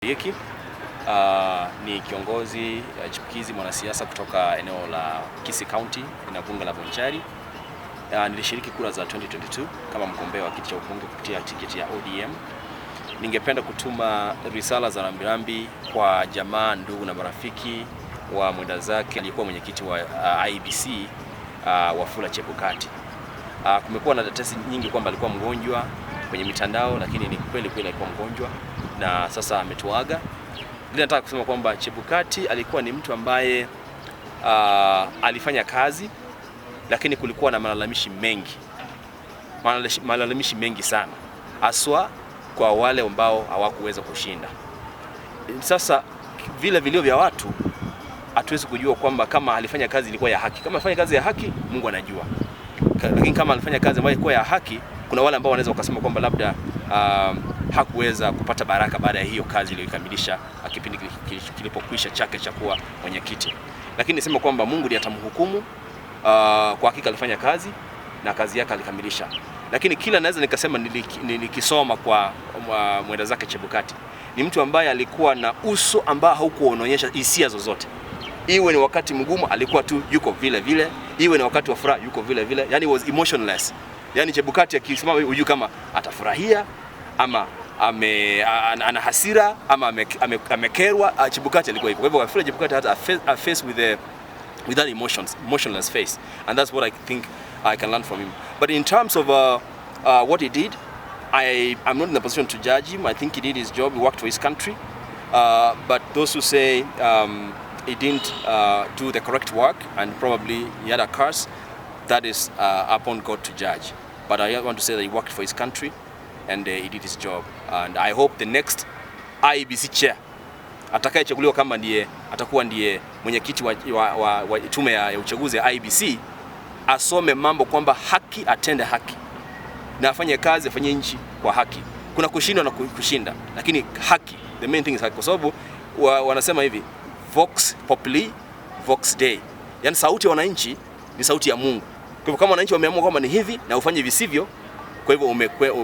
Ondieki ni kiongozi chipukizi, mwanasiasa kutoka eneo la Kisii County na bunge la Bonchari. Nilishiriki kura za 2022 kama mgombea wa kiti cha ubunge kupitia tiketi ya ODM. Ningependa kutuma risala za rambirambi kwa jamaa, ndugu na marafiki wa mwenda zake aliyekuwa mwenyekiti wa IEBC, Wafula Chebukati. Kumekuwa na tetesi nyingi kwamba alikuwa mgonjwa kwenye mitandao, lakini ni kweli kweli alikuwa mgonjwa na sasa ametuaga. Lakini nataka kusema kwamba Chebukati alikuwa ni mtu ambaye alifanya kazi, lakini kulikuwa na malalamishi mengi, malalamishi mengi sana, haswa kwa wale ambao hawakuweza kushinda. Sasa vile vilio vya watu hatuwezi kujua kwamba kama alifanya kazi ilikuwa ya haki. Kama alifanya kazi ya haki, Mungu anajua. Lakini kama alifanya kazi ambayo ilikuwa ya haki, kuna wale ambao wanaweza wakasema kwamba labda hakuweza kupata baraka baada ya hiyo kazi iliyoikamilisha kipindi kilipokwisha chake cha kuwa mwenyekiti. Lakini nisema kwamba Mungu ndiye atamhukumu. Kwa hakika alifanya kazi na kazi yake alikamilisha. Lakini kila naweza nikasema nilikisoma kwa mwenda zake Chebukati ni mtu ambaye alikuwa na uso ambao haukuwa unaonyesha hisia zozote. Iwe ni wakati mgumu alikuwa tu yuko vile vile, iwe ni wakati wa furaha yuko vile vile, yani was emotionless. Yani Chebukati akisimama hujui kama atafurahia ama ana hasira ama amekerwa. Chebukati alikuwa hivyo. Kwa hivyo Wafula Chebukati had a face without emotions, emotionless face, and that's what I think I can learn from him. But in terms of what he did, I am not in a position to judge him. I think he did his job. He worked for his country. But those who say he didn't do the correct work and probably he had a curse, that is upon God to judge. But I want to say that he worked for his country and he did his job. And I hope the next IEBC chair atakayechaguliwa kama ndiye atakuwa ndiye mwenyekiti wa tume ya uchaguzi ya IEBC asome mambo kwamba haki, atende haki na afanye kazi, afanye nchi kwa haki. Kuna kushindwa na kushinda, lakini haki, the main thing is haki, kwa sababu wanasema hivi, vox populi vox dei, yani sauti ya wananchi ni sauti ya Mungu. Kwa hivyo kama wananchi wameamua kwamba ni hivi na ufanye visivyo, kwa hivyo umekwenda.